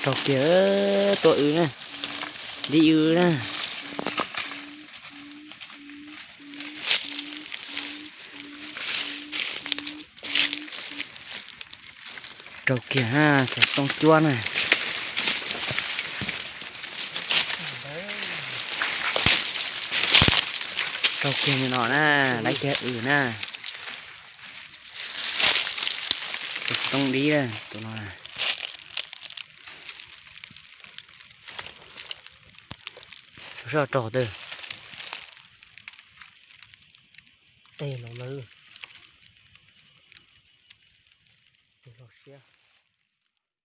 Raug kiag, tua w na, dib w na. Raug kiag na, xov tooj cuab na. Raug kiag no na, laiv kiag w na. Tus xov tooj dib tus no. Sab raug twg? Tej no lawm. Tus loj siab.